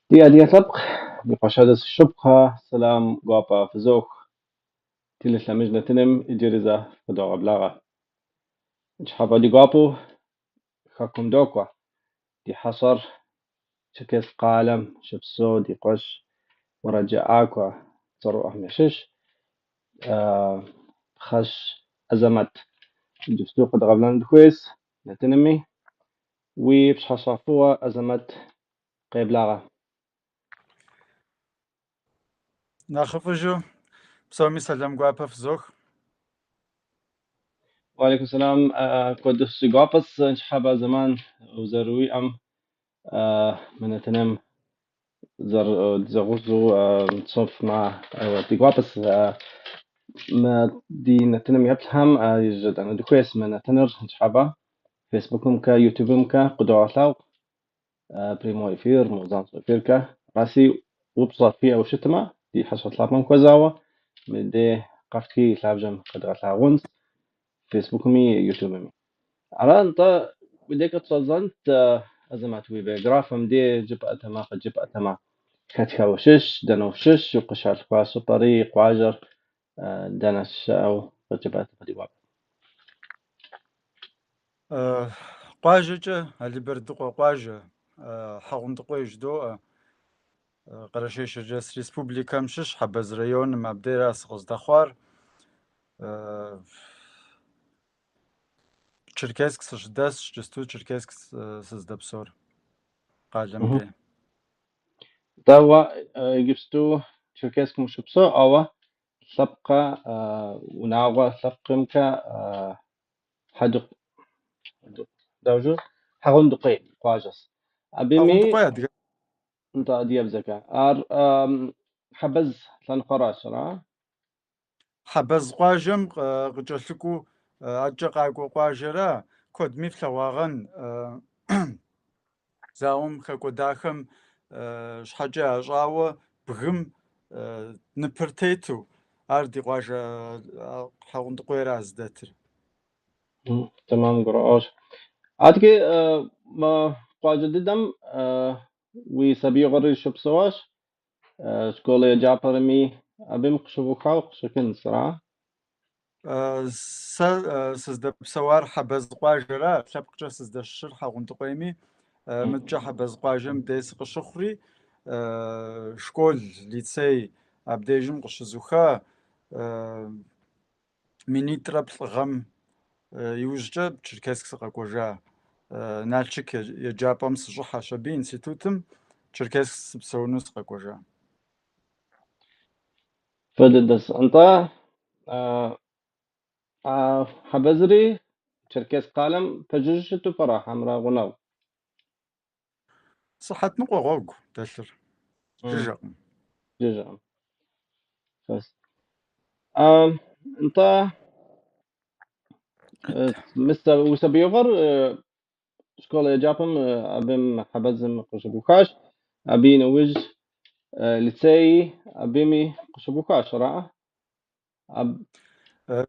Ди адыгэ лъэпкъ, ди къуэш адэ шыпхъухэ, сэлам гуапэ фызох. Телелъэмыж нэтыным иджыри зэ фыкъыдогъэблагъэ. Ныщхьэбэ ди гуапэу хэкум докӏуэ. Ди хьэщӏэр Черкесск къалэм щыпсэу ди къуэш уэрэджыӏакӏуэ цӏэрыӏуэхэм ящыщ Пхъэш Азэмэт. Иджыпсту къедгъэблэгъэну дыхуейщ нэтынми. Уи пщыхьэщхьэ фӏыуэ, Азэмэт, къеблагъэ. Нэхъыфӏыжу псоми сэлам гуапэ фызох. Уалейкум сэлам. Куэду си гуапэщ ныщхьэбэ зэман узэрыуиӏэм мы нэтыным зэрызэгъусэу тщӏыфмэ, ди гуапэщ мы ди нэтыным еплъхэм жытӏэну дыхуейщ мы нэтыныр ныщхьэбэ Фейсбукымкӏэ, Ютубымкӏэ къыдогъэлъагъу прямой эфир, занщӏэ эфиркӏэ. Араси упщӏэ фиӏэу щытмэ, ди хьэщӏэ лъапӏэм хуэзауэ, мыдей къэфтхи и лъабжьэм къэдгъэлъагъунщ Фейсбукми Ютубми. Ара нтӏэ, мыдей къытщӏэдзэнт, Азэмэт, уи биографием дей жыпӏэтэмэ, къыджыпӏэтэмэ, хэтхэ ущыщ, дэнэ ущыщ, укъыщалъхуа щӏыпӏэри, къуажэр дэнэ щыӏэу къыджыпӏэтэмэ ди гуапэт. Къуажэкӏэ Али-Бэрдыкъуэ къуажэ, Хьэгъундыкъуей жыдоӏэ, Къэрэшей-Шэрджэс Республикэм щыщ Хьэбэз районым абдейра сыкъыздэхъуар. Черкесск сыщыдэсщ, иджысту Черкесск сыздэпсэур къалэм дей. Нтӏэ, уэ иджыпсту Черкесскым ущыпсэу, ауэ лъэпкъэ, унагъуэ лъэпкъымкӏэ Хьэгъундыкъуей къуажэщ. Абыми Хьэгъундыкъуей адыгэ. Нтӏэ, адыгэбзэкӏэ. Ар Хьэбэз лъэныкъуэращ, ара? Хьэбэз къуажэм къыкӏэлъыкӏуэу адэкӏэ къакӏуэ къуажэра, куэдми флъэгъуагъэн зауэм хэкӏуэдахэм щхьэкӏэ ящӏауэ бгым ныпыр тету, ар ди къуажэ Хьэгъундыкъуейра зыдэтыр. Тэмэм, гурыӏуащ. Адэкӏи мы къуажэ дыдэм уи сабиигъуэри щыпсэуащ, школ еджапӏэрми абым къыщыбухауэ къыщӏэкӏынщ, ара? Сэ сыздэпсэуар Хьэбэз къуажэра, лъэпкъкӏэ сыздэщыщыр Хьэгъундыкъуейми, мыдкӏэ Хьэбэз къуажэм дей сыкъыщыхъури, школ, лицей абдежым къыщызуха минитӏрэ плӏы гъэм иужькӏэ Черкесск сыкъэкӏуэжа. Налшык еджапӏэм сыщӏыхьэщ абы институтым, Черкесск сыпсэуну сыкъэкӏуэжа. Фӏы дыдэщ. Нтӏэ, а Хьэбэзри Черкесск къалэм пэжыжьэу щыту пӏэрэ хьэмэрэ гъунэгъу? Сыхьэт ныкъуэ гъуэгу дэлъыр. Жыжьэкъым. Жыжьэкъым. Нтӏэ, мис уи сабиигъуэр школ еджапӏэм абым Хьэбэзым къыщыбухащ, абы и нэужь лицеи абыми къыщыбухащ, араӏэ?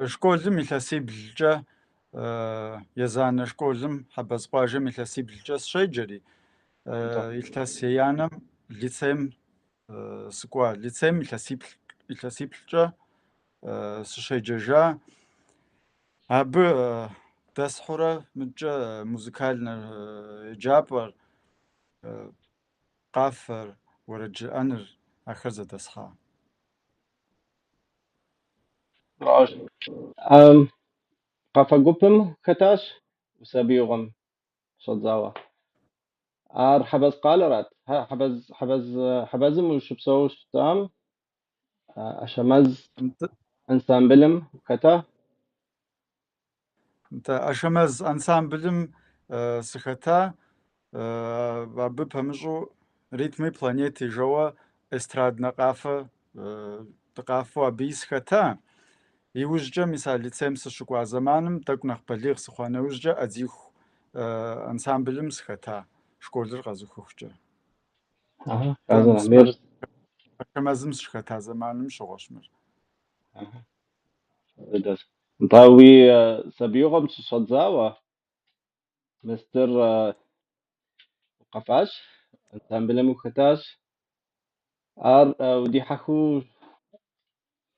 Школым илъэсиблкӏэ, езанэ школым Хьэбэз къуажэм илъэсиблкӏэ сыщеджэри, илъэс еянэм лицейм сыкӏуа. Лицейм илъэсиплӏкӏэ сыщеджэжа. Абы дэсхьурэ мыдкӏэ музыкальнэ еджапӏэр, къафэр, уэрэд жыӏэныр, ахэр зэдэсхьа. Къафэ гупым хэтащ сабиигъуэм щӏэдзауэ. Ар Хьэбэз къалэрат. Хьэбэзым ущыпсэу щытам Ашэмэз ансамблым хэта? Нтӏэ, Ашэмэз ансамблым сыхэта, абы пэмыщӏу Ритмы планеты жэуэ эстраднэ къафэ дыкъафэу абыи сыхэта. Иужькӏэ мис а лицейм сыщыкӏуа зэманым, тӏэкӏу нэхъ балигъ сыхъуа нэужькӏэ Ӏэдииху ансамблым сыхэта школыр къэзухыхукӏэ. Ашэмэзым сыщыхэта зэманым щыгъуэщ мыр. Нтӏэ, уи сабиигъуэм щыщӏэдзауэ мыстыр укъэфащ, ансамблым ухэтащ. Ар удихьэхыу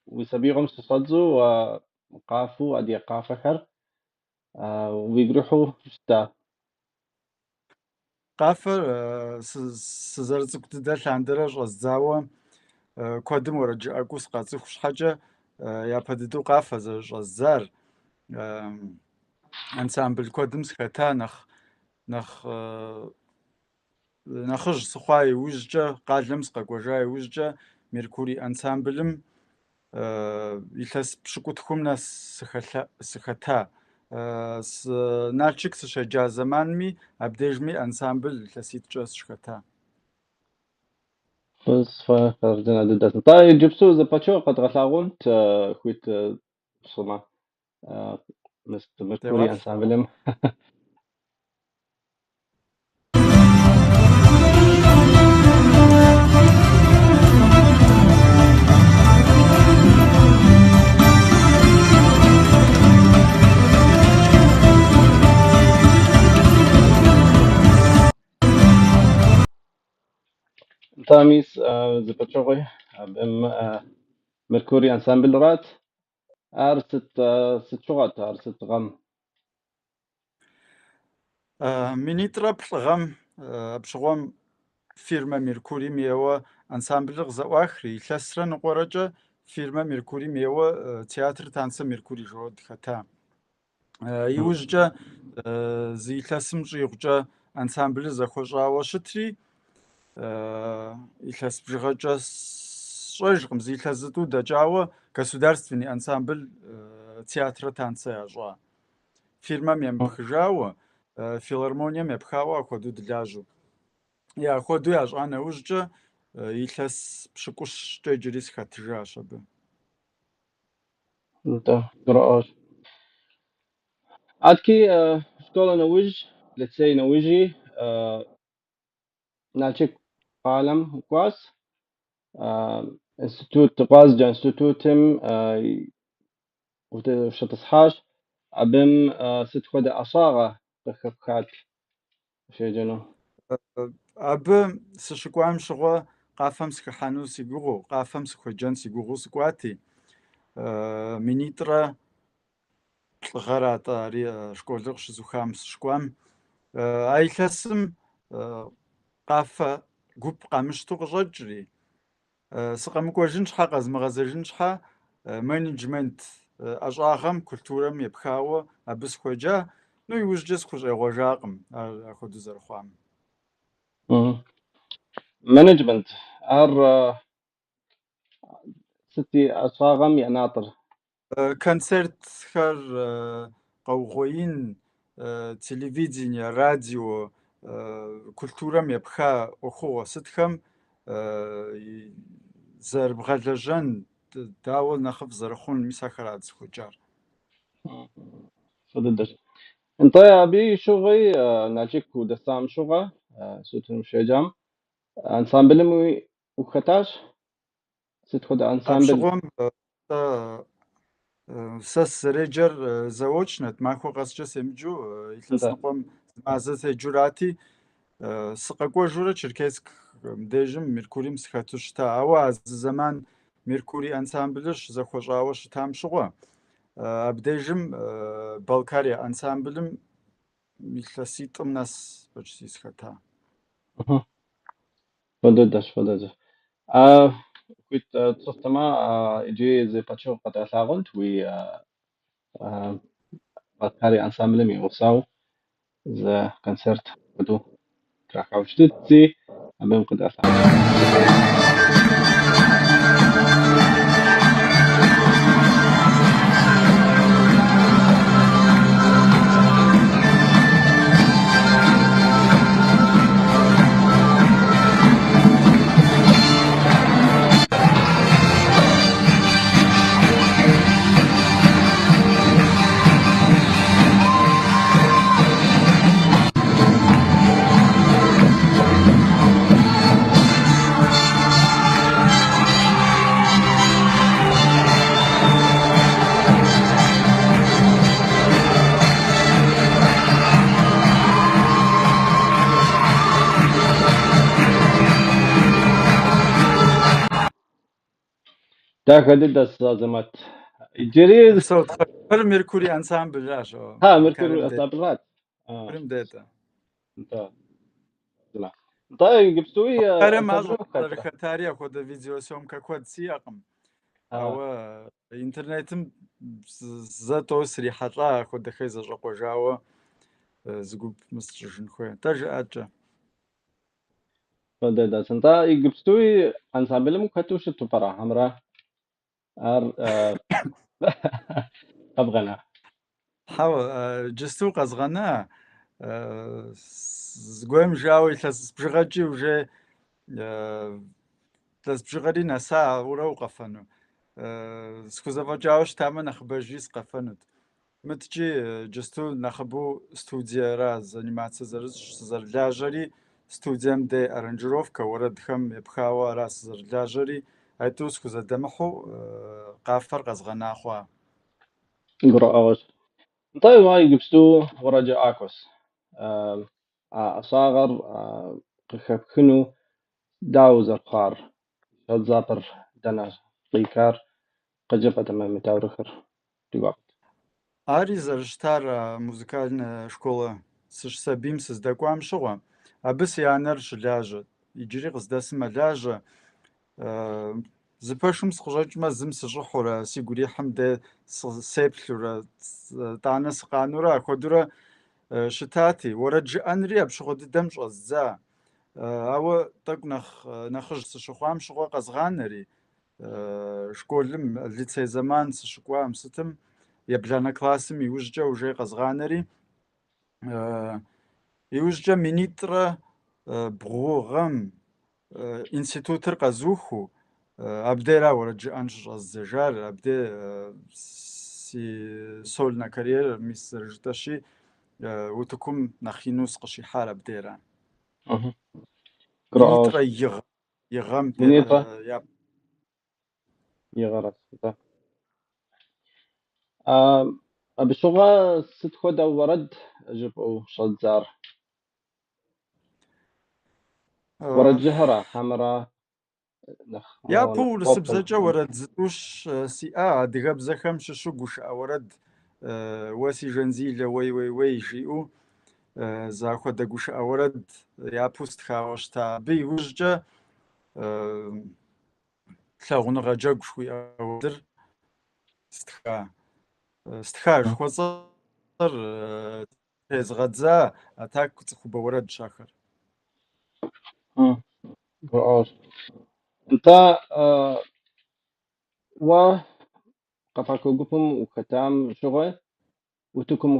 уи сабиигъуэм щыщӏэдзэу къафэу адыгэ къафэхэр уигу ирихьу щыта? Къафэр сызэрыцӏыкӏу дыдэ лъандэрэ щӏэздзауэ куэдым уэрэджыӏакӏуэу сыкъацӏыху щхьэкӏэ япэ дыдэу къафэ зэрыщӏэздзар, ансамбль куэдым сыхэта нэхъ нэхъ нэхъыжь сыхъуа иужькӏэ, къалэм сыкъэкӏуэжа иужькӏэ Меркурий ансамблым илъэс пщыкӏутхум нэс сыхэта. Налшык сыщеджа зэманми, абдежми ансамбль илъэситӏкӏэ сыщыхэта. Хъарзынэ дыдэт. Нтӏэ, иджыпсту зы пычыгъуэ къэдгъэлъагъуэнт хуит пщӏымэ. Меркурий ансамблым. Нтӏэ, мис зы пычыгъуи абым Меркурий ансамблрат. Ар сыт сыт щыгъуэт, ар сыт гъэм? Минитӏрэ плӏы гъэм апщыгъуэм фирмэ Меркурийм ейуэ ансамблыр къызэӏуахри, илъэсрэ ныкъуэрэкӏэ фирмэ Меркурийм ейуэ театр танца Меркурий жоуэ дыхэта. Иужькӏэ зы илъэсым щӏигъукӏэ ансамблыр зэхуэщӏауэ щытри, илъэс бжыгъэкӏэ сщӏэжкъым, зы илъэс зытӏу дэкӏауэ государственный ансамбль театра танца ящӏа. Фирмэм емыпхыжауэ, филармонием епхауэ апхуэдэу дылажьэу. Апхуэдэу ящӏа нэужькӏэ илъэс пщыкӏущкӏэ иджыри сыхэтыжащ абы. Нтӏэ, гурыӏуащ. Адэкӏи школа нэужь, лицей нэужьи Налшык къалэм кӏуащ. Институт, гъуазджэ институтым ущӏэтӏысхьащ. Абым сыт хуэдэ ӏэщӏагъэ къыхэпхат ущеджэну? Абы сыщыкӏуам щыгъуэ къафэм сыхыхьэну си гугъэу, къафэм сыхуеджэн си гугъэу сыкӏуати, минитӏрэ плӏы гъэрат-тӏэ ари школыр къыщызухам сыщыкӏуам. А илъэсым къафэ гуп къамыщтэу къыщӏэкӏри, сыкъэмыкӏуэжын щхьэ, къэзмыгъэзэжын щхьэ, менеджмент ӏэщӏагъэм, культурэм епхауэ абы сыхуеджа. Ну, иужькӏэ сыхущӏегъуэжакъым ар апхуэдэу зэрыхъуам. Менеджмент, ар сыт и ӏэщӏагъэм и ӏэнатӏэр? Концертхэр къэугъуеин, телевидение, радио, культурэм епха ӏуэхугъуэ сытхэм зэрыбгъэлэжьэн, дауэ нэхъыфӏ зэрыхъун, мис ахэрат сыхуеджар. Фӏы дыдэщ. Нтӏэ, абы щыгъуи Налшык удэсам щыгъуэ, институтым ущеджам, ансамблым ухэтащ? Сыт хуэдэ ансамбль? Апщыгъуэм сэ сызэреджэр заочнэт, махуэ къэскӏэ семыджэу, илъэс ныкъуэм зы мазэ седжурати, сыкъэкӏуэжурэ Черкесск мыбдежым Меркурийм сыхэту щыта. Ауэ а зы зэман Меркурий ансамблыр щызэхуэщӏауэ щытам щыгъуэ, абдежым Балкария ансамблым илъэситӏым нэс почти сыхэта. Фӏы дыдэщ, фӏы дыдэщ. Хуит тщӏыфтэмэ, иджы зы пычыгъуэ къэдгъэлъагъуэнт уи Балкария ансамблым и гъусэу зы концерт хуэдэу трахауэ щытти, абым къэдгъэлъагъуэнт. Дахэ дыдэщ, Азэмэт. Иджыри Упсэу, Тхьэ. Мыр Меркурий ансамблращ, Ха, Меркурий Карем дет. ансамблрат. Меркурийм дет. Нтӏэ. Нтӏэ, иджыпстуи Балкарем ансамблым мащӏэщ ухэтра? зэрыхэтари, апхуэдэ видеосъёмкэ куэд сиӏэкъым. Ауэ интернетым зэ-тӏэу срихьэлӏа апхуэдэхэр зэщӏэкъуэжауэ зы гуп мы сщӏыжын хуей. Нтӏэ, жыӏэкӏэ. Фӏы дыдэщ. Нтӏэ, иджыпстуи ансамблым ухэту щыту пӏэрэ, хьэмэрэ ар къэбгъэна? Хьэуэ, иджысту къэзгъэна, зыгуэрым жауэ илъэс бжыгъэкӏи уже илъэс бжыгъэри нэса ауэрэ укъэфэну. Схузэфӏэкӏауэ щытамэ, нэхъыбэжри сыкъэфэнут. Мыткӏи иджысту нэхъыбэу студиера заниматься зэрысщӏ, сызэрылажьэри, студием де аранжировкэ, уэрэдхэм епхауэ ара сызэрылажьэри, айтӏу схузэдэмыхьу къафэр къэзгъэна хъуа. Гурыӏуэгъуэщ. Нтӏэ, уэ иджыпсту уэрэджыӏакӏуэщ. А ӏэщӏагъэр къыхэпхыну дауэ зэрыхъуар? Щӏэдзапӏэр дэнэ къикӏар? Къыджепӏэтэмэ мы таурыхъыр ди гуапэт. Ари зэрыщытар музыкальнэ школэ сыщысабийм сыздэкӏуам щыгъуэ, абы си анэр щылажьэт. Иджыри къыздэсым мэлажьэ. Зы пэшым сыкъыщӏэкӏмэ, зым сыщӏыхьурэ, сигу ирихьым де сеплъурэ, тӏанэ сыкъанэурэ апхуэдэурэ щытати. Уэрэд жыӏэнри апщыгъуэ дыдэм щӏэздза. Ауэ тӏэкӏу нэхъ нэхъыжь сыщыхъуам щыгъуэ къэзгъанэри, школым лицей зэман сыщыкӏуам сытым, ебланэ классым иужькӏэ уже къэзгъанэри, иужькӏэ минитӏрэ бгъу гъэм институтыр къэзухыу, абдейра уэрэд жыӏэн щыщӏэздзэжар, абдей си сольнэ карьерэр, мис зэрыжытӏэщи, утыкум нэхъ ину сыкъыщихьар абдейра. Гурыӏуэгъуэщ. Минитӏрэ и гъэм Минитӏрэ яп. и гъэращ. Нтӏэ. Абы щыгъуэ сыт хуэдэ уэрэд жыпӏэу щӏэддзар? Уэрэджыхьэра хьэмэрэ нэхъ моуэ Япэу нэхъ попым? урысыбзэкӏэ уэрэд зытӏущ сиӏа, адыгэбзэхэм щыщу гушыӏэ уэрэд «Уэ си Жанзилэ, уей, уей, уей» жиӏэу зы апхуэдэ гушыӏэ уэрэд япэу стхауэ щыта. Абы иужькӏэ лъагъуныгъэ джэгу жыхуиӏэ уэрэдыр стха. Стха жыхуэсӏэр тезгъэдза, а так цӏыхубэ уэрэдщ ахэр. Гурыӏуэгъуэщ. Нтӏэ, уэ къэфакӏуэ гупым ухэтам щыгъуэ утыкум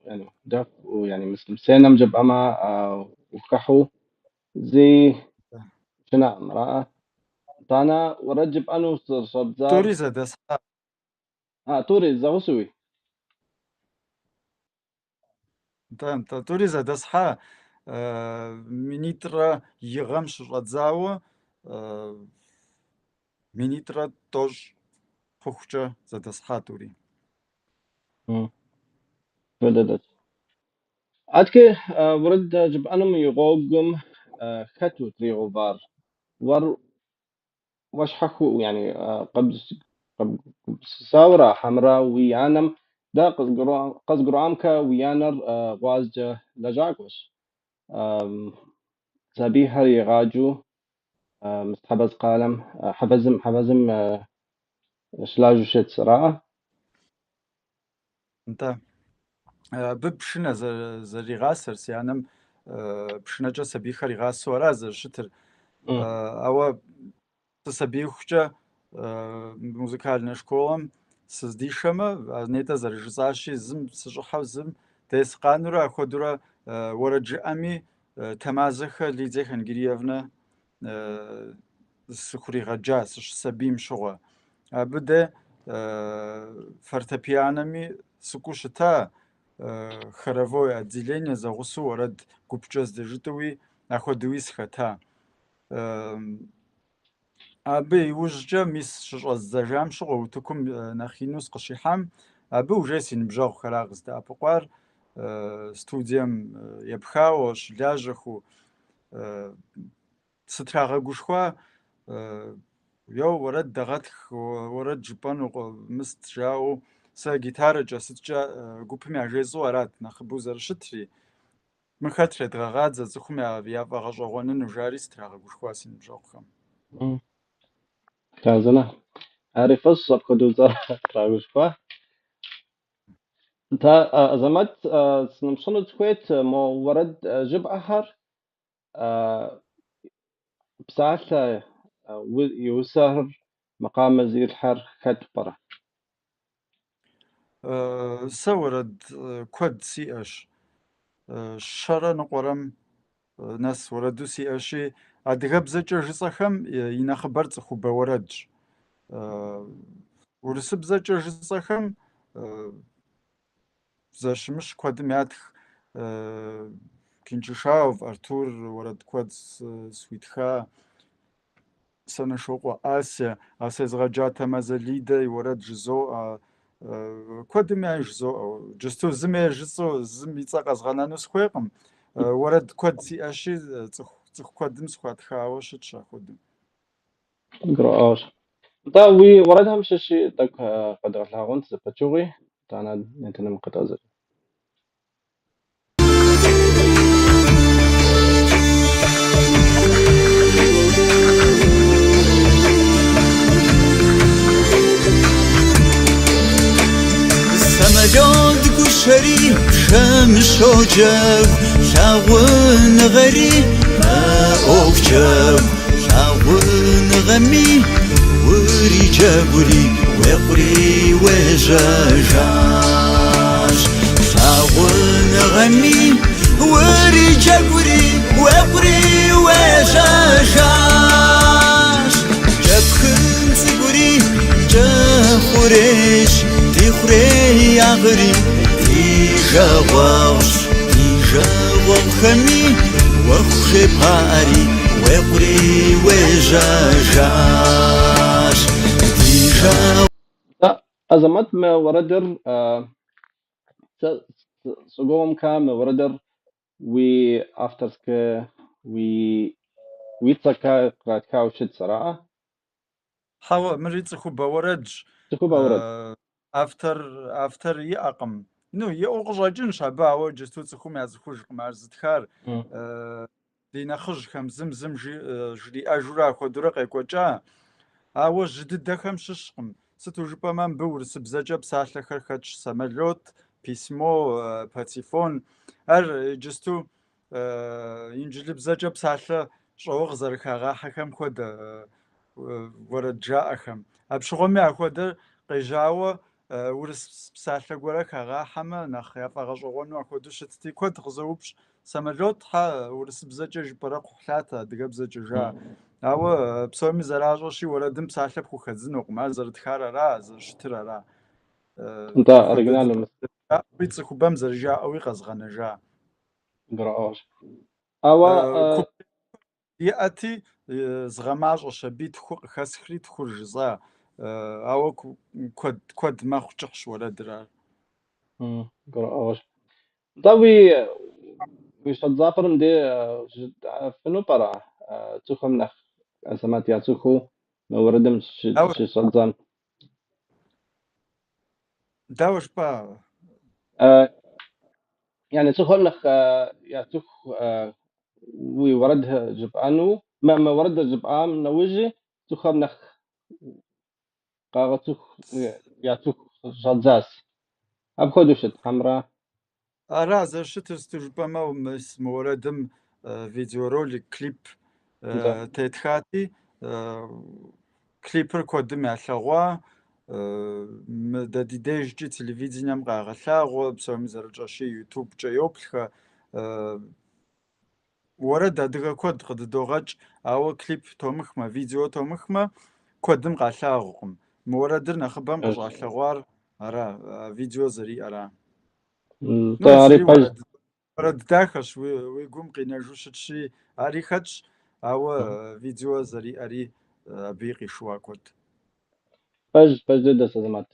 yani yani сценэм жыпӏэмэ, ухыхьэу зи шынэкъым, араӏэ? Итӏанэ уэрэд жыпӏэну зэрыщӏэбдзар? Тӏури зэдэсхьа. Тӏури зэгъусэуи? Нтӏэ, нтӏэ, тӏури зэдэсхьа. Минитӏрэ и гъэм щыщӏэдзауэ минитӏрэ тӏощӏ хъухукӏэ зэдэсхьа тӏури. Фӏы дыдэщ. Адэкӏэ уэрэд жыпӏэным и гъуэгум хэт утригъэувар? Уэр уэ щхьэхуэу, yani къэбгупсысауэра хьэмэрэ уи анэм? Дэ къызгурыӏуамкэ, уи анэр гъуазджэ лэжьакӏуэщ. Сабийхэр егъаджэу Хьэбэз къалэм, Хьэбэзым щылажьэу щытщ, араӏэ? Нтӏэ. Абы пшынэ зэригъасэр, си анэм пшынэкӏэ сабийхэр игъасэу ара зэрыщытыр. Ауэ сысабиихукӏэ музыкальнэ школэм сыздишэмэ, нетӏэ зэрыжысӏащи, зым сыщӏыхьэу зым дей сыкъанэурэ, апхуэдэурэ уэрэд жыӏэми Тэмазэхэ Лидие Хангириевнэ сыхуригъэджа сыщысабийм щыгъуэ. Абы де фортепианэми сыкӏуэу щыта, хоровое отделение зэгъусэу уэрэд гупкӏэ здэжытӏэуи, ахуэдэуи сыхэта. Абы иужькӏэ мис щыщӏэздзэжам щыгъуэ утыкум нэхъ ину сыкъыщихьам, абы уже си ныбжьэгъухэра къыздэӏэпыкъуар, студием епхауэ, щылажьэхэу, сытрагъэгушхуа. Йоу, уэрэд дэгъэтх, уэрэд жыпӏэну мыст жаӏэу, сэ гитарэкӏэ сыткӏэ гупым яжесӏэу арат нэхъыбэу зэрыщытри. Мыхэр тредгъэгъадзэ цӏыхум яфӏэгъэщӏэгъуэныну жари сытрагъэгушхуа си ныбжьэгъухэм. Хъарзынэ. Ари фӏыщ апхуэдэу зэрытрагъэгушхуа. Нтӏэ, Азэмэт, сыноупщӏыну сыхуейт, мо уэрэд жыпӏэхэр псалъэ и усэхэр макъамэ зилъхьэр хэт пӏэрэ? Сэ уэрэд куэд сиӏэщ. 100 ныкъуэрэм нэс уэрэду сиӏэщи, адыгэбзэкӏэ жысӏэхэм и нэхъыбэр цӏыхубэ уэрэдщ. Урысыбзэкӏэ жысӏэхэм зэщымыщ куэдым ятх. Кинчишаев Артур уэрэд куэд схуитха, Сэнэшокъуэ Ася, а сезыгъэджа Тэмазэ Лидэ и уэрэд жызоӏэ. Куэдым яй жызоӏэ. Иджысту зым ей жысӏэу, зым и цӏэ къэзгъэнэну сыхуейкъым. Уэрэд куэд сиӏэщи, цӏыху куэдым схуатхауэ щытщ апхуэдэу. Гурыӏуэгъуэщ. Нтӏэ, уи уэрэдхэм щыщи тӏэкӏу къэдгъэлъагъуэнт зы пычыгъуи, итӏанэ нэтыным къытӏэзыр. Самолет гущэри пшэм щоджэгу, лъагъуныгъэри мэӏуэху джэгу, лъагъуныгъэми уриджэгури уекъури уежьэжащ. Лъагъуныгъэми уриджэгури уекъури уежьэжащ. Кӏэпхын цӏыкӏури кӏэ хъурейщ, ди хъуреягъри ди жагъуэгъущ. Ди жагъуэгъухэми уэху жебгъэӏэри уекъури уежьэжащ. Ди жагъуэгъу. Нтӏэ, Азэмэт, мы уэрэдыр сэ сыгугъумкэ, мы уэрэдыр уи авторскэ, уи цӏэкӏэ къратхауэ щытщ, араӏэ? Хьэуэ, мыри цӏыхубэ уэрэдщ. Цӏыхубэ уэрэд. Автор иӏэкъым. Ну, иӏэу къыщӏэкӏынщ абы, ауэ иджысту цӏыхум яцӏыхужкъым ар зытхар. Ди нэхъыжьхэм зым зым жриӏэжурэ апхуэдэурэ къекӏуэкӏа. Ауэ жьы дыдэхэм щыщкъым. Сыту жыпӏэмэ, мыбы урысыбзэкӏэ псалъэхэр хэтщ: самолет, письмо, патефон. Ар иджысту инджылыбзэкӏэ псалъэ щӏэуэ къызэрыхагъахьэхэм хуэдэ уэрэд жаӏэхэм. Апщыгъуэми апхуэдэр къежьауэ урыс псалъэ гуэрэ хагъахьэмэ, нэхъ яфӏэгъэщӏэгъуэну апхуэдэу щытти, куэд къызоупщӏ. Самолет хьэ урысыбзэкӏэ жыпӏэрэ кхъухьлъатэ адыгэбзэкӏэ жаӏэ. Ауэ псоми зэращӏэщи, уэрэдым псалъэ пхухэдзынукъым, ар зэрытхар ара, зэрыщытыр ара. Нтӏэ, Апхуэдэ оригиналым. дыдэу цӏыхубэм зэрыжаӏэуи къэзгъэнэжа. Гурыӏуэгъуэщ. Ауэ Куплет иӏэти, згъэмащӏэщ аби тху къыхэсхри тхур жысӏа. Ауэ куэд куэд мэхъу, кӏыхьщ уэрэдыр ар. Гурыӏуэгъуэщ. Нтӏэ, уи щӏэдзапӏэм де жытӏэфыну пӏэрэ цӏыхухэм нэхъ Азэмэт яцӏыхуу мы уэрэдым Дауэ щыщӏэдзам? Дауэ жыпӏа? Yani цӏыхухэм нэхъ яцӏыху уи уэрэд жыпӏэну, мы уэрэдыр жыпӏам нэужьи цӏыхухэм нэхъ къагъэцӏыху, яцӏыху щӏадзащ. Апхуэдэу щыт, хьэмрэ? Ара зэрыщытыр, сыту жыпӏэмэ, мис мы уэрэдым видеоролик, клип тетхати, клипыр куэдым ялъэгъуа, мы дэ ди дежкӏи телевидением къагъэлъагъуэ, псоми зэрытщӏэщи, ютубкӏэ йоплъхэ. Уэрэд адыгэ куэд къыдыдогъэкӏ, ауэ клип томыхмэ, видео томыхмэ, куэдым къалъагъукъым. Мы уэрэдыр нэхъыбэм къыщӏалъэгъуар ара, видео зэриӏэра. Ну, Нтӏэ, ари езыри пэж. уэрэд дахэщ, уи гум къинэжу щытщи, ари хэтщ, ауэ видео зэриӏэри абыи къишыуа куэд. Пэж, пэж дыдэщ, Азэмэт,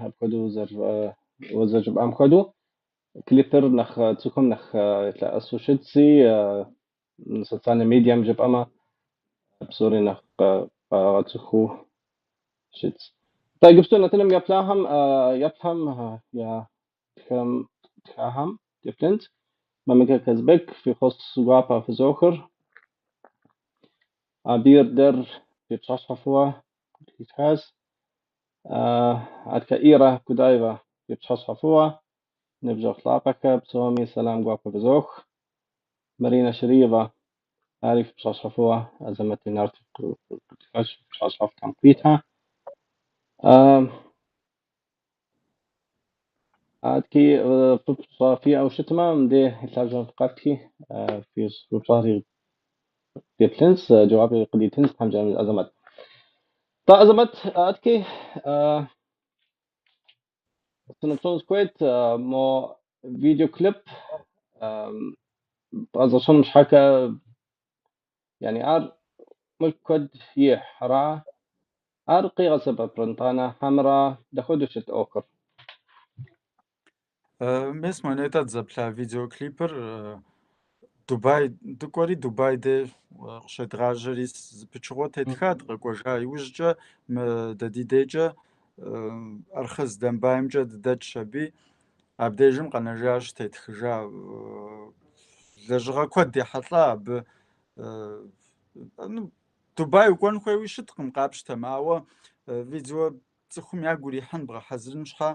апхуэдэу зэрыжыпӏам хуэдэу, клипыр нэхъ цӏыхум нэхъ лъэӏэсу щытщи, социальнэ медиам жыпӏэмэ, псори нэхъ къагъэцӏыхуу щытщ. Нтӏэ, иджыпсту нэтыным еплъахэм еплъхэм я тхахэм деплъынт. Мамыкэ Казбек, фӏэхъус гуапэ фызохыр. Абир дэр фи пщыхьэщхьэ фӏыуэ къытхуитхащ. Аткэ Ира Кудаева, фи пщыхьэщхьэ фӏыуэ. Ныбжьэгъу лъапӏэхэ, псоми сэлам гуапэ фызох. Маринэ Шириева, ари фи пщыхьэщхьэ фӏыуэ. Азэмэт Инар къытхуитхащ, пщыхьэщхьэфӏ Тхьэм къуитхьэ. Аткӏи упщӏэ фиӏэу щытмэ, мыбдеж и лъабжьэм фыкъэфтхи, фи упщӏэри деплъынщ, жэуапи къыдитынщ Тхьэм жиӏэмэ Азэмэт. Нтӏэ, Азэмэт, аткӏи сыноупщӏыну сыхуейт, мо видеоклип бгъэзэщӏэным щхьэкӏэ, яни ар мылъку куэд ихь, ара? Ар къигъэсэбэпрэ нтӏанэ, хьэмэрэ дапхуэдэу щыт ӏуэхур? Мес мо нетӏэ дызэплъа видеоклипыр Дубай дыкӏуэри Дубай дей къыщедгъажьэри зы пычыгъуэ тетха, дыкъэкӏуэжа иужькӏэ мы дэ ди дейкӏэ Архъыз Домбаймкӏэ дыдэкӏщ аби, абдежым къэнэжащ тетхыжа. Лэжьыгъэ куэд ехьэлӏа абы. Ну, Дубай укӏуэн хуейуи щыткъым къапщтэмэ, ауэ видео цӏыхум ягу ирихьын бгъэхьэзырын щхьэ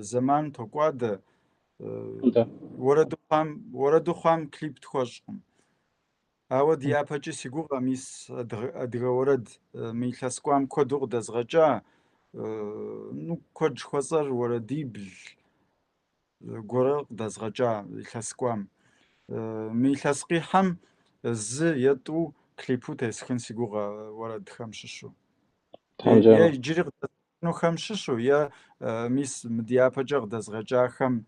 зэман токӏуадэ. Уэрэду хъуам клип тхуэщӏкъым. Ауэ дяпэкӏи си гугъэ, мис адыгэ уэрэд мы илъэс кӏуам куэду къыдэзгъэкӏа, ну, куэд жыхуэсӏэр уэрэдибл гуэрэ къыдэзгъэкӏа илъэс кӏуам. Мы илъэс къихьэм зы е тӏу клипу тесхын си гугъэ уэрэдхэм щыщу. Е иджыри къыдэзгъэкӏынухэм щыщу, е мис мы дяпэкӏэ къыдэзгъэкӏахэм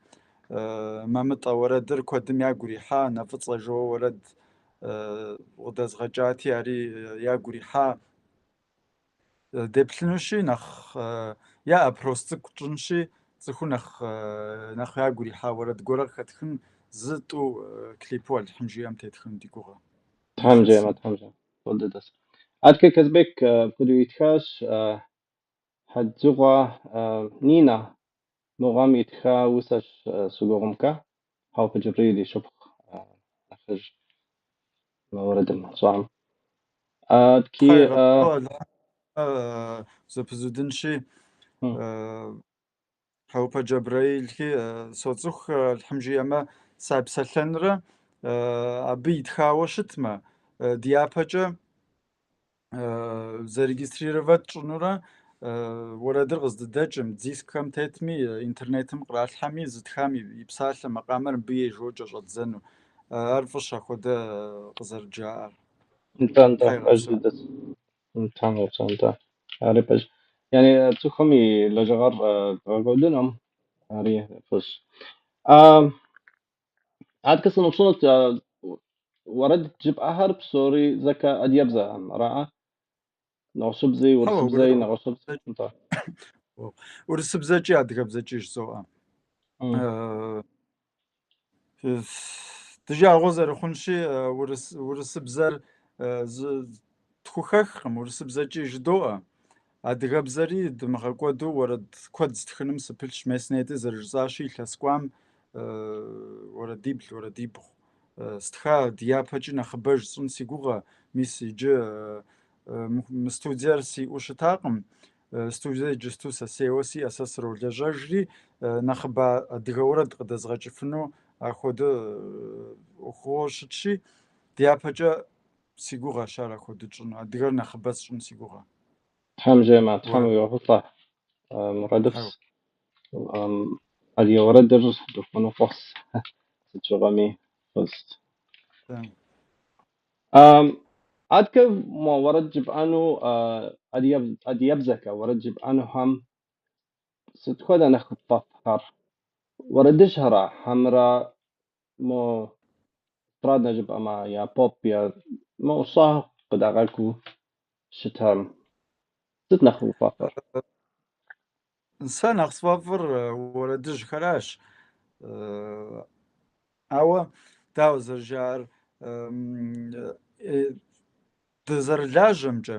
Мамытӏэ уэрэдыр куэдым ягу ирихьа, Нэ фӏыцӏэ жоуэ уэрэд къыдэзгъэкӏати, ари ягу ирихьа. Деплъынущи, нэхъ е опрос цӏыкӏу тщӏынщи, цӏыхур нэхъ ягу ирихьа уэрэд гуэрэ къыхэтхын, зы, тӏу клипу Алыхьым жиӏэм тетхын ди гугъэ. Тхьэм жиӏэмэ, Тхьэм жиӏэмэ. Фӏы дыдэщ. Аткэ Казбек апхуэдэу итхащ Хьэдзыгъуэ Нинэ мыгъуэм итха усэщ си гугъэмкӏэ, Хьэӏупэ Джэбрэӏил и шыпхъу нэхъыжь мы уэрэдым щӏам. Аткӏи Тхьэ Алыхьым зэпызудынщи, Хьэӏупэ Джэбрэӏилхи соцӏыху, Алыхьым жиӏэмэ, сапсэлъэнрэ абы итхауэ щытмэ, дяпэкӏэ зарегистрировать тщӏынурэ уэрэдыр къыздыдэкӏым, дискхэм тетми, интернетым къралъхьэми, зытхам и псалъэ макъамэр мыбы ей жоуэ кӏэщӏэддзэну. Ар фӏыщ апхуэдэ къызэрыджаӏэр. Нтӏэ, нтӏэ, пэж дыдэщ. Тхьэм игъэпсэу, нтӏэ. Ари пэж. Яни цӏыхум и лэжьыгъэр дгъэкӏуэдынум, ари фӏыщ. Аткӏэ сыноупщӏынут, уэрэд жыпӏахэр псори зэкӏэ адыгэбзэхэм, араӏэ? Нэгъуэщӏыбзи, урысыбзэи, нэгъуэщӏыбзи, нтӏэ. Урысыбзэкӏи адыгэбзэкӏи жызоӏэ. Ди жагъуэ зэрыхъунщи, урысыбзэр тхухэхкъым, урысыбзэкӏи жыдоӏэ. Адыгэбзэри дымыгъэкӏуэду уэрэд куэд стхыным сыпылъщ. Мес нетӏи зэрыжысӏащи, илъэс кӏуам уэрэдибл, уэрэдибгъу стха, дяпэкӏи нэхъыбэж сщӏын си гугъэ. Мис иджы мы студиер сиӏэу щытакъым. Студие иджысту сэ сейуэ сиӏэ, сэ сролэжьэжри, нэхъыбэ адыгэ уэрэд къыдэзгъэкӏыфыну ахуэдэ ӏуэхугъуэу щытщи, дяпэкӏэ си гугъэщ ар ахуэдэу тщӏыну, адыгэр нэхъыбэ сщӏын си гугъэ. Тхьэм жиӏэмэ, Тхьэм уигъэхъулӏэ, мурадыфӏщ. Адыгэ уэрэдыр дыхуэныкъуэщ сыт щыгъуэми фӏыщ. Аткӏэ мо уэрэд жыпӏэну, адыгэбзэкӏэ уэрэд жыпӏэнухэм сыт хуэдэ нэхъ пфӏэфӏхэр? Уэрэдыжьхэрэ хьэмэрэ мо эстраднэ жыпӏэмэ, я поп, я мо щӏэ къыдагъэкӏыу щытам? Сыт нэхъ уфӏэфӏыр? Сэ нэхъ сфӏэфӏыр уэрэдыжьхэращ. Ауэ, дауэ зэрыжаӏэр, дызэрылажьэмкӏэ,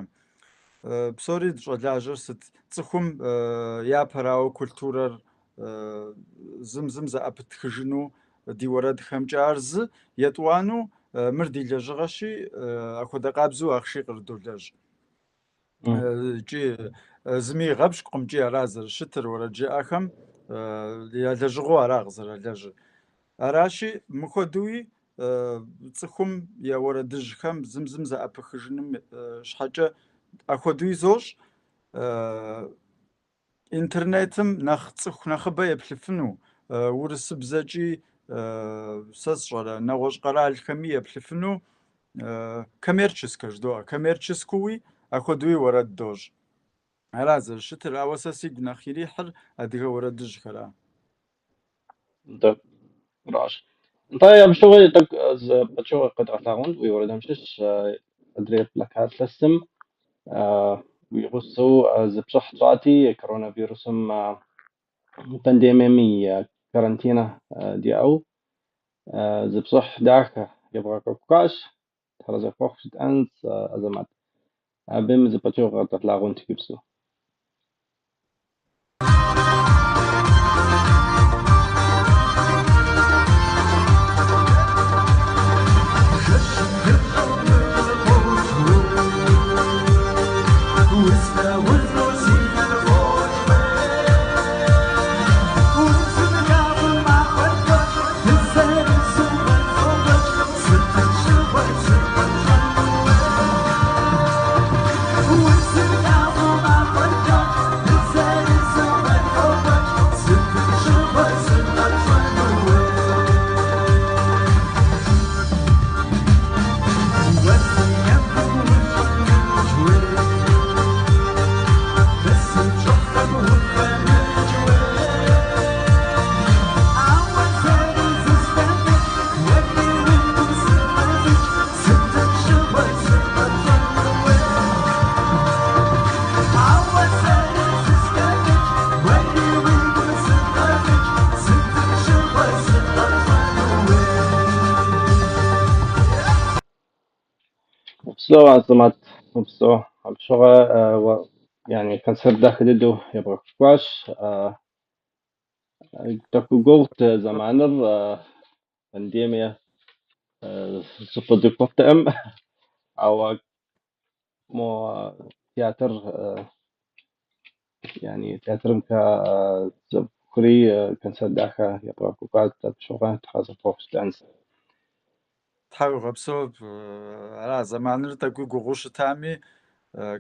Псори дыщӏэлажьэр сыт? Цӏыхум япэрауэ культурэр зым зым зэӏэпытхыжыну ди уэрэдхэмкӏэ ар зы, етӏуанэу мыр ди лэжьыгъэщи, апхуэдэ къабзэу ахъши кърыдолэжь. Икӏи зыми игъэпщкӏукъым, икӏи ара зэрыщытыр, уэрэджыӏэхэм я лэжьыгъэу ара къызэралэжьыр. Аращи, мыхуэдэуи цӏыхум я уэрэдыжьхэм зым зым зэӏэпыхыжыным щхьэкӏэ апхуэдэуи зощӏ. Интернетым нэхъ цӏыху нэхъыбэ еплъыфыну, урысыбзэкӏи, сэ сщӏэрэ, нэгъуэщӏ къэралхэми еплъыфыну коммерческэ жыдоӏэ, коммерческэуи апхуэдэуи уэрэд дощӏ. Ара зэрыщытыр, ауэ сэ сигу нэхъ ирихьыр адыгэ уэрэдыжьхэра. Нтӏэ, аращ. Нтӏэ, абы щыгъуэ тӏэкӏу зы пычыгъуэ къэдгъэлъагъуэн уи уэрэдым щыщ адрей блэкӏа илъэсым уи гъусэу зы пшыхь тщӏати, коронавирусым пандемием и карантинэ диӏэу зы пшыхь дахэ ебгъэкӏуэкӏащ. Тхьэразэ пхуэхъу жытӏэнщ, Азэмэт. Абым зы пычыгъуэ къэдгъэлъагъуэнт иджыпсту. Упсэу, Азэмэт, упсэу. Абы щыгъуэ yani концерт дахэ дыдэу ебгъэкӏуэкӏащ. Тӏэкӏу гугъут зэманыр, пандемие зыщӏыпӏэ дыкӏуэфтэкъым, ауэ мо театр yani театрымкӏэ цӏыхури концерт дахэ ебгъэкӏуэкӏуат, абы щыгъуэ тхьэразэ пхуэхъу жытӏэнщ. Тхьэ уигъэпсэу, ара зэманыр тӏэкӏуи гугъуу щытами,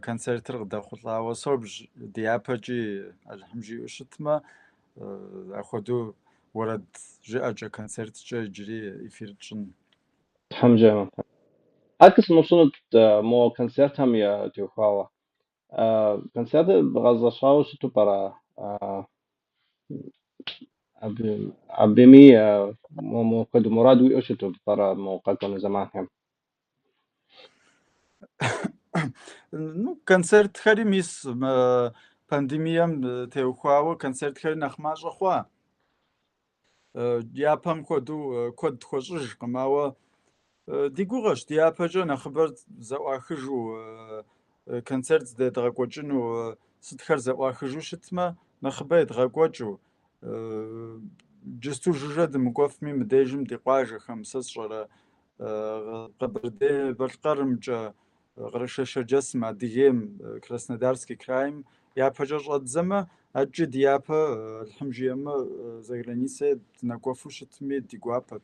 концертыр къыдэхъулӏауэ собж, дяпэкӏи Алыхьым жиӏэу щытмэ, апхуэдэу уэрэд жыӏэкӏэ, концерткӏэ иджыри эфир тщӏын. Тхьэм жиӏэмэ. Адэкӏэ сыноупщӏынут мо концертхэм ятеухуауэ. Концертыр бгъэзэщӏауэ щыту пӏэрэ? Абыми мопхуэдэ мурад уиӏэу щыту пӏэрэ мо къэкӏуэну зэманхэм? Ну, концертхэри мис мы пандемием теухуауэ концертхэри нэхъ мащӏэ хъуа. Япэм хуэдэу куэд тхуэщӏыжкъым, ауэ ди гугъэщ дяпэкӏэ нэхъыбэр зэӏуахыжу, концерт здэдгъэкӏуэкӏыну, сытхэр зэӏуахыжу щытмэ, нэхъыбэ едгъэкӏуэкӏыу. Иджысту жыжьэ дымыкӏуэфми, мыдежым ди къуажэхэм, сэ сщӏэрэ, Къэбэрдей-Балъкъэрымкӏэ, Къэрэшей-Шэрджэсым, Адыгейм, Краснодарский крайм япэкӏэ щӏэддзэмэ, адэкӏэ ди япэ, Алыхьым жиӏэмэ, за границэ дынэкӏуэфу щытми, ди гуапэт,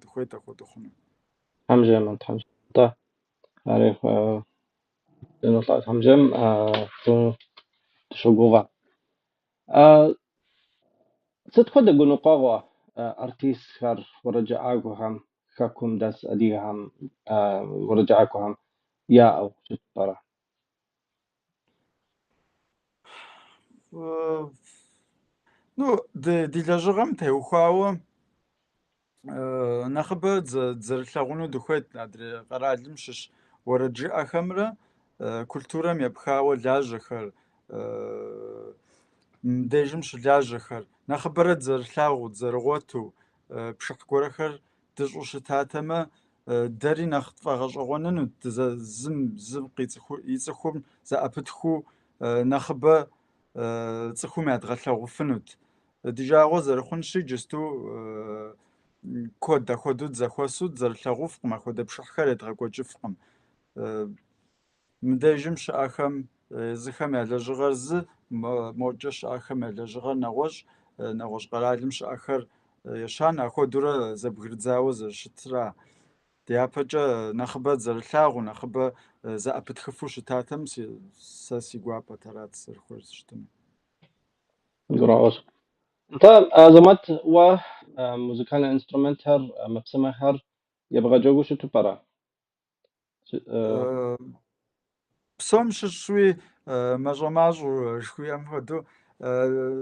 дыхуейт апхуэдэу хъуну. Тхьэм жиӏэмэ, Тхьэм жиӏэмэ. Ари дынолъэӏу Тхьэм жиӏэм, дыщогугъэ. Сыт хуэдэ гуныкъуэгъуэ артистхэр, уэрэджыӏакӏуэхэм, хэкум дэс адыгэхэм, уэрэджыӏакӏуэхэм яӏэу щыту пӏэрэ? Ну, ди лэжьыгъэм теухуауэ нэхъыбэ дызэрылъагъуну дыхуейт адрей къэралым щыщ уэрэджыӏэхэмрэ культурэм епхауэ лажьэхэр, мыбдежым щылажьэхэр. Нэхъыбэрэ дызэрылъагъуу, дызэрыгъуэту, пшыхь гуэрхэр дыщӏу щытатэмэ, Дэри нэхъ тфӏэгъэщӏэгъуэнынут зым зым и цӏыхум зэӏэпытхыу нэхъыбэ цӏыхум ядгъэлъэгъуфынут. Ди жагъуэ зэрыхъунщи, иджысту куэд ахуэдэу дызэхуэсу дызэрылъэгъуфкъым, ахуэдэ пшыхьхэр едгъэкӏуэкӏыфкъым. Мыдежым щыӏэхэм езыхэм я лэжьыгъэр зы, мокӏэ щыӏэхэм я лэжьыгъэр нэгъуэщӏ, нэгъуэщӏ къэралым щыӏэхэр ещанэ, ахуэдурэ зэбгрыдзауэ зэрыщытра. Дяпэкӏэ нэхъыбэ дызэрылъагъуу, нэхъыбэ зэӏэпытхыфу щытатэм, сэ си гуапэт арат зэрыхуейр щытыну. Гурыӏуэгъуэщ. Нтӏэ, Азэмэт, уэ музыкальнэ инструментхэр, ӏэмэпсымэхэр ебгъэджэгуу щыту пӏэрэ? Псом щыщуи мащӏэ-мащӏэу жыхуиӏэм хуэдэу,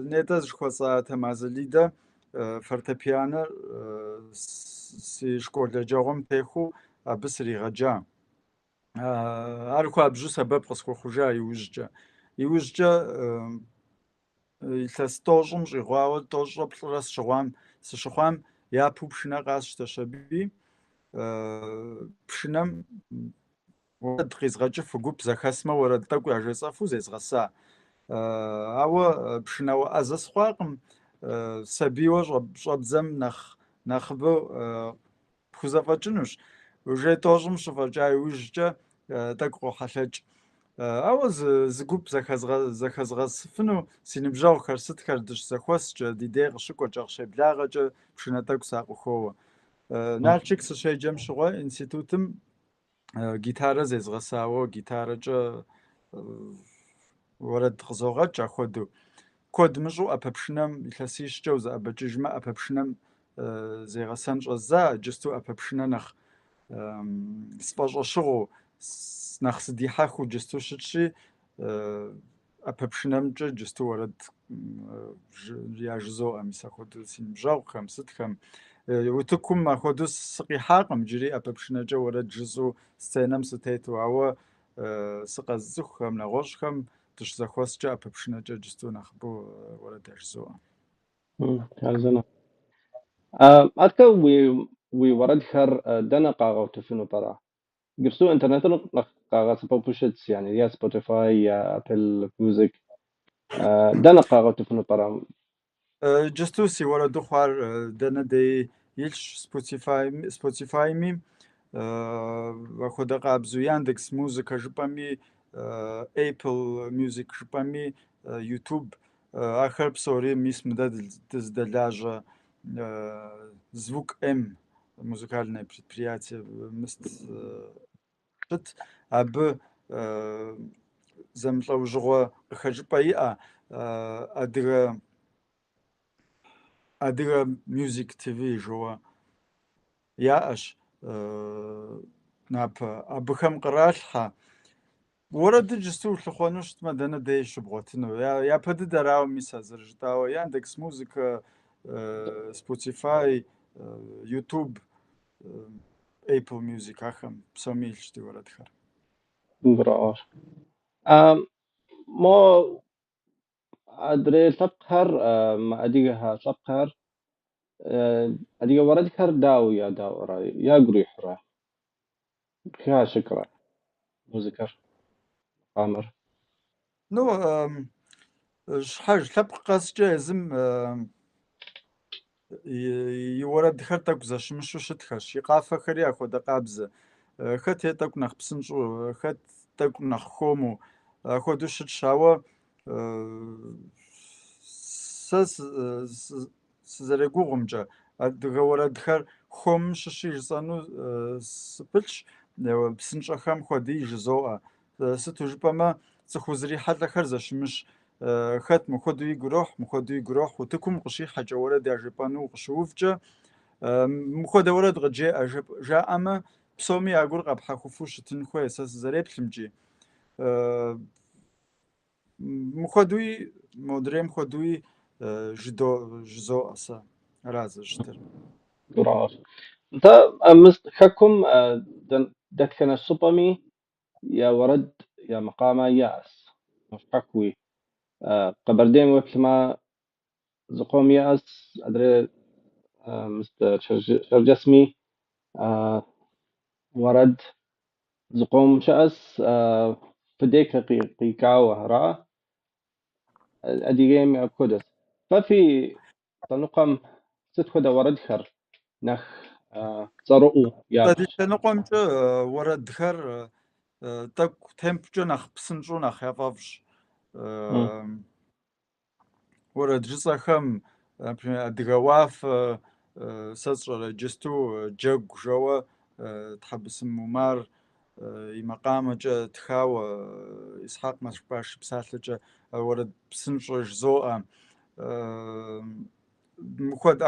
нетӏэ зыжыхуэсӏа Тэмазэ Лидэ фортепианэр си школ еджэгъуэм техуэу абы сригъэджа. Ар хуабжьу сэбэп къысхуэхъужа иужькӏэ. Иужькӏэ илъэс тӏощӏым щӏигъуауэ, тӏощӏрэ плӏырэ сыщыхъуам япэу пшынэ къасщтэщ аби, пшынэм уэрэд къизгъэкӏыфу, гуп зэхэсмэ уэрэд тӏэкӏу яжесӏэфу зезгъэса. Ауэ пшынауэ ӏэзэ сыхъуакъым, сабийуэ щӏэбдзэм нэхъыбэу пхузэфӏэкӏынущ. Уже тӏощӏым щыфӏэкӏа иужькӏэ тӏэкӏу къохьэлъэкӏ. Ауэ зы гуп зэхэзгъэсыфыну си ныбжьэгъухэр сытхэр дыщызэхуэскӏэ, ди дей къыщыкӏуэкӏэ, къыщеблагъэкӏэ пшынэ тӏэкӏу сакъыхоуэ. Налшык сыщеджэм щыгъуэ институтым гитарэ зезгъэсауэ гитарэкӏэ уэрэд къызогъэкӏ ахуэдэу. Куэд мыщӏэу ӏэпэпшынэм илъэсищкӏэ узэӏэбэкӏыжмэ, ӏэпэпшынэм зегъэсэн щӏэздза, иджысту ӏэпэпшынэ нэхъ сфӏэщӏэщыгъуэу, нэхъ сыдихьэхыу иджысту щытщи, ӏэпэпшынэмкӏэ иджысту уэрэд яжызоӏэ мис ахуэдэу си ныбжьэгъухэм, сытхэм. Утыкум ахуэдэу сыкъихьакъым иджыри ӏэпэпшынэкӏэ уэрэд жысӏэу сценэм сытету, ауэ сыкъэзыцӏыхухэм, нэгъуэщӏхэм дыщызэхуэскӏэ ӏэпэпшынэкӏэ иджысту нэхъыбэу уэрэд яжызоӏэ. Хъарзынэ. Аткӏэ уи уэрэдхэр дэнэ къагъуэтыфыну пӏэрэ? Иджыпсту интернетыр нэхъ къагъэсэбэпу щытщ, яни я Spotify, я Apple Music. Дэнэ къагъуэтыфыну пӏэрэ? Иджысту си уэрэду хъуар дэнэ деи илъщ Spotify-ми, апхуэдэ къабзэу Яндекс Музыка жыпӏэми, Apple Music жыпӏэми, YouTube, ахэр псори мис мыдэ дызыдэлажьэ Звук М музыкальное предприятие мыст щыт. Абы зэмылӏэужьыгъуэ къыхэкӏыпӏэ иӏэ Адыгэ Music TV жоуэ яӏэщ напэ. Абыхэм къралъхьэ. Уэрэдыр иджысту улъыхъуэну щытмэ, дэнэ деи щыбгъуэтыну. Япэ дыдэрауэ, мис а зэрыжытӏауэ, Яндекс Музыка, Spotify, YouTube, Apple Music ахэм псоми илъщ ди уэрэдхэр. Гурыӏуэгъуэщ. Мо адрей лъэпкъхэр, мыадыгэхэ лъэпкъхэр, адыгэ уэрэдхэр дауэ ядаӏуэрэ, ягу ирихьрэ, хащӏыкӏрэ музыкэр, макъамэр? Ну, щхьэж лъэпкъ къэскӏэ езым и уэрэдхэр тӏэкӏу зэщымыщу щытхэщ, и къафэхэри апхуэдэ къабзэ. Хэт е тӏэкӏу нэхъ псынщӏэу, хэт тӏэкӏу нэхъ хуэму, апхуэдэу щытщ, ауэ сэ сызэрегугъумкӏэ, адыгэ уэрэдхэр хуэмым щыщи жысӏэну сыпылъщ, псынщӏэхэм хуэди жызоӏэ. Сыту жыпӏэмэ, цӏыху узрихьэлӏэхэр зэщымыщ. Хэт мыхуэдэу игу ирохь, мыхуэдэу игу ирохь. Утыкум укъыщихьэкӏэ, уэрэд яжепӏэну укъыщыувкӏэ, мыхуэдэ уэрэд къыджеӏэ жаӏэмэ, псоми я гур къэпхьэхуфу щытын хуей, сэ сызэреплъымкӏи. Мыхуэдуи, модрейм хуэдуи жызоӏэ сэ, ара зэрыщытыр. Гурыӏуэгъуэщ. Нтӏэ, хэкум дэтхэнэ щӏыпӏэми я уэрэд, я макъамэ яӏэщ, щхьэхуи. Къэбэрдейм уеплъмэ, зыкъом иӏэщ, адрей Шэрджэсми. Уэрэд зыкъом щыӏэс фи дейкэ къикӏауэ ара? Адыгейм апхуэдэщ. Фэ фи лъэныкъуэм сыт хуэдэ уэрэдхэр нэхъ цӏэрыӏуэу Дэ ябж? ди лъэныкъуэмкӏэ уэрэдхэр тӏэкӏу темпкӏэ нэхъ псынщӏэу нэхъ яфӏэфӏщ. Уэрэд жысӏэхэм, например, Адыгэ уафэ, сэ сщӏэрэ иджысту джэгу жэуэ Тхьэбысым Умар и макъамэкӏэ тхауэ, Исхьэкъ Мэшбаш и псалъэкӏэ уэрэд псынщӏэ жызоӏэ.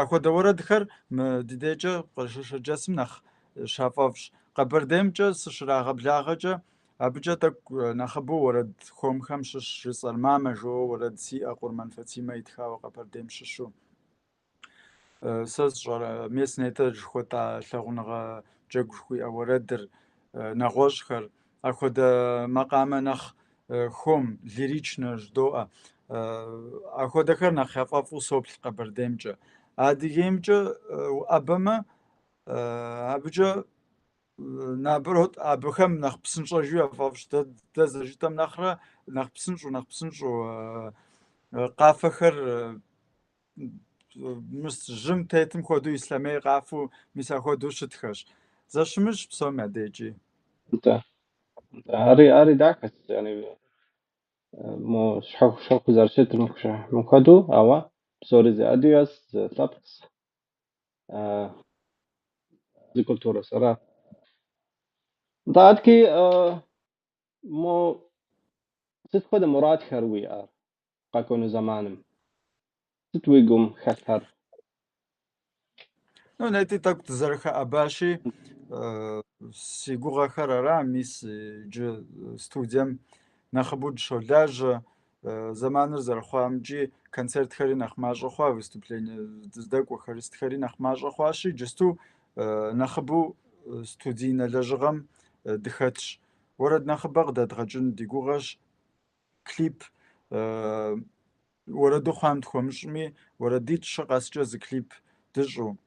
Апхуэдэ уэрэдхэр мы ди дейкӏэ Къэрэшей-Шэрджэсым нэхъ щафӏэфӏщ. Къэбэрдеймкӏэ сыщрагъэблагъэкӏэ, абыкӏэ тӏэкӏу нэхъыбэу уэрэд хуэмхэм щыщ жысӏэр. Мамэ жоуэ уэрэд сиӏэ Къурмэн Фатимэ итхауэ Къэбэрдейм щыщу. Сэ сщӏэрэ мес нетӏэ жыхуэтӏа лъагъуныгъэ джэгу жыхуиӏэ уэрэдыр, нэгъуэщӏхэр. Апхуэдэ макъамэ нэхъ хуэм, лиричнэ жыдоӏэ. Апхуэдэхэр нэхъ яфӏэфӏу соплъ Къэбэрдеймкӏэ. Адыгеймкӏэ уӏэбэмэ, абыкӏэ наоборот, абыхэм нэхъ псынщӏэжу яфӏэфӏщ. Дэ зэрыжытӏэм нэхърэ нэхъ псынщӏэу, нэхъ псынщӏэу къафэхэр мис жьым тетым хуэдэу ислъэмей къафэу мис апхуэдэу щытхэщ. Зэщымыщ псом я дейкӏи. Нтӏэ. Ари дахэщ, яни мо щхьэху-щхьэху зэрыщытыр мыхуэдэу, ауэ псори зы адыгэс, зы лъэпкъс, зы культурэс, ара. Нтӏэ, адэки мо сыт хуэдэ мурадхэр уиӏэр къэкӏуэну зэманым? Сыт уи гум хэлъхэр? Ну, нетӏи тӏэкӏу дызэрыхэӏэбащи, си гугъэхэр ара, мис иджы студием нэхъыбэу дыщолажьэ, зэманыр зэрыхъуамкӏи концертхэри нэхъ мащӏэ хъуа, выступление дыздэкӏуэхэр, сытхэри нэхъ мащӏэ хъуащи, иджысту нэхъыбэу студийнэ лэжьыгъэм дыхэтщ. Уэрэд нэхъыбэ къыдэдгъэкӏын ди гугъэщ, клип уэрэду хъуам тхуэмыщӏми, уэрэдитӏ-щы къэскӏэ зы клип дыщӏу.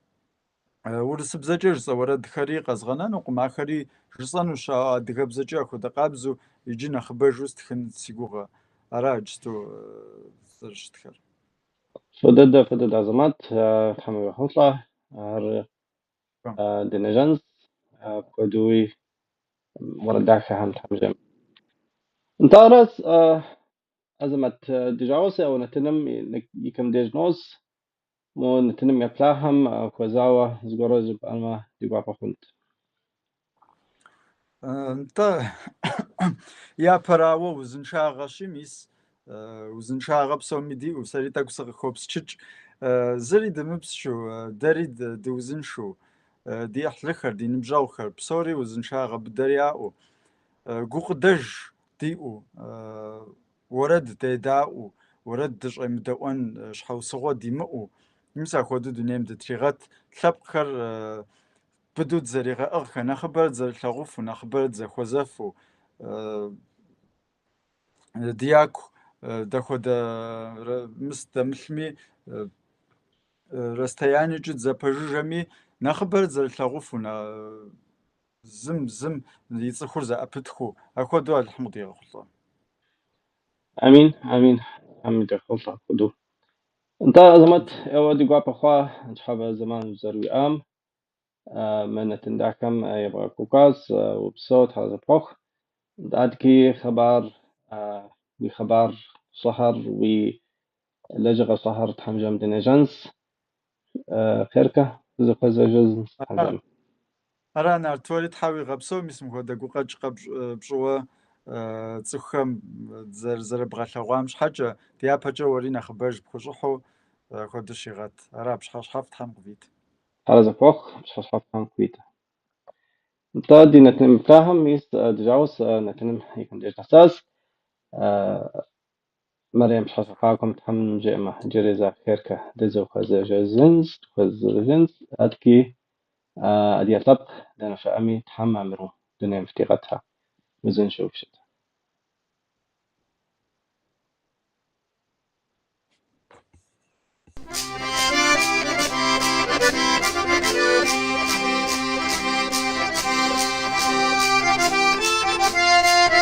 Урысыбзэкӏэ жысӏэ уэрэдхэри къэзгъэнэнукъым, ахэри жысӏэнущ, ауэ адыгэбзэкӏэ апхуэдэ къабзэу иджы нэхъыбэжу стхын си гугъэ. Ара иджысту зэрыщытхэр. Фӏы дыдэ, фӏы дыдэ, Азэмэт, Тхьэм уигъэхъулӏэ, ар дынежьэнщ, апхуэдэуи уэрэд дахэхэм Тхьэм жиӏэм. Нтӏэ, аращ, Азэмэт, ди жагъуэщ, ауэ нэтыным и кӏэм деж нос. Мо нэтыным еплъахэм хуэзауэ зыгуэрэ жыпӏэмэ ди гуапэ хъунт. Нтӏэ, япэрауэ узыншагъэщи, мис узыншагъэ псоми диӏэу, сэри тӏэкӏу сыкъыхопсчыкӏ. Зыри дымыпсчу, дэри дыузыншэу, ди ӏыхьлыхэр, ди ныбжьэгъухэр, псори узыншагъэ быдэр яӏэу, гукъыдэж диӏэу, уэрэд дедаӏуэу, уэрэд дыщӏемыдэӏуэн щхьэусыгъуэ димыӏэу, мис апхуэдэу дунейм дытригъэт, лъэпкъхэр быдэу дызэригъэӏыгъхэ, нэхъыбэрэ дызэрылъагъуфу, нэхъыбэрэ дызэхуэзэфу, ди яку дэхуэдэ мыс дэмылъми, расстояниекӏэ дызэпэжыжэми, нэхъыбэрэ дызэрылъагъуфу, зым зым и цӏыхур зэӏэпытхыу, апхуэдэу Алыхьым къыдигъэхъулӏэ. Амин, амин, Тхьэм къыдигъэхъулӏэ апхуэдэу. Нтӏэ, Азэмэт, ӏейуэ ди гуапэ хъуа ныщхьэбэ зэман узэрыуиӏам, мы нэтын дахэм ебгъэкӏуэкӏуащ, упсэу, Тхьэ зэпхуэхъу. Адэкӏи хъыбар, уи хъыбар щӏэхэр, уи лэжьыгъэщӏэхэр Тхьэм жиӏэм дынежьэнщ. Хъеркэ, дызэхуэзэжынщ Тхьэм жиӏэм. Ара, Нарт, уэри Тхьэ уигъэпсэу, мис мыпхуэдэ гукъэкӏ пщӏыуэ цӏыхухэм зэрыбгъэлъэгъуам щхьэкӏэ, дяпэкӏэ уэри нэхъыбэж пхущӏыхьу апхуэдэу щигъэт. Ара, пщыхьэщхьэфӏ Тхьэм къывит. Тхьэ зэхуэхъу, пщыхьэщхьэфӏ Тхьэм къывит. Нтӏэ, ди нэтыным еплъахэм, мис ди жагъуэщ нэтыным и кӏэм деж нэсащ. Мэрем пщыхьэщхьэхуакӏуэм Тхьэм жиӏэмэ, иджыри зэ хъеркэ дызэхуэзэжынщ, дыхуэзэжынщ. Адэкӏи адыгэ лъэпкъ дэнэ щыӏэми Тхьэм мамыру дунейм фытигъэтхэ. Узыншэу фыщыт.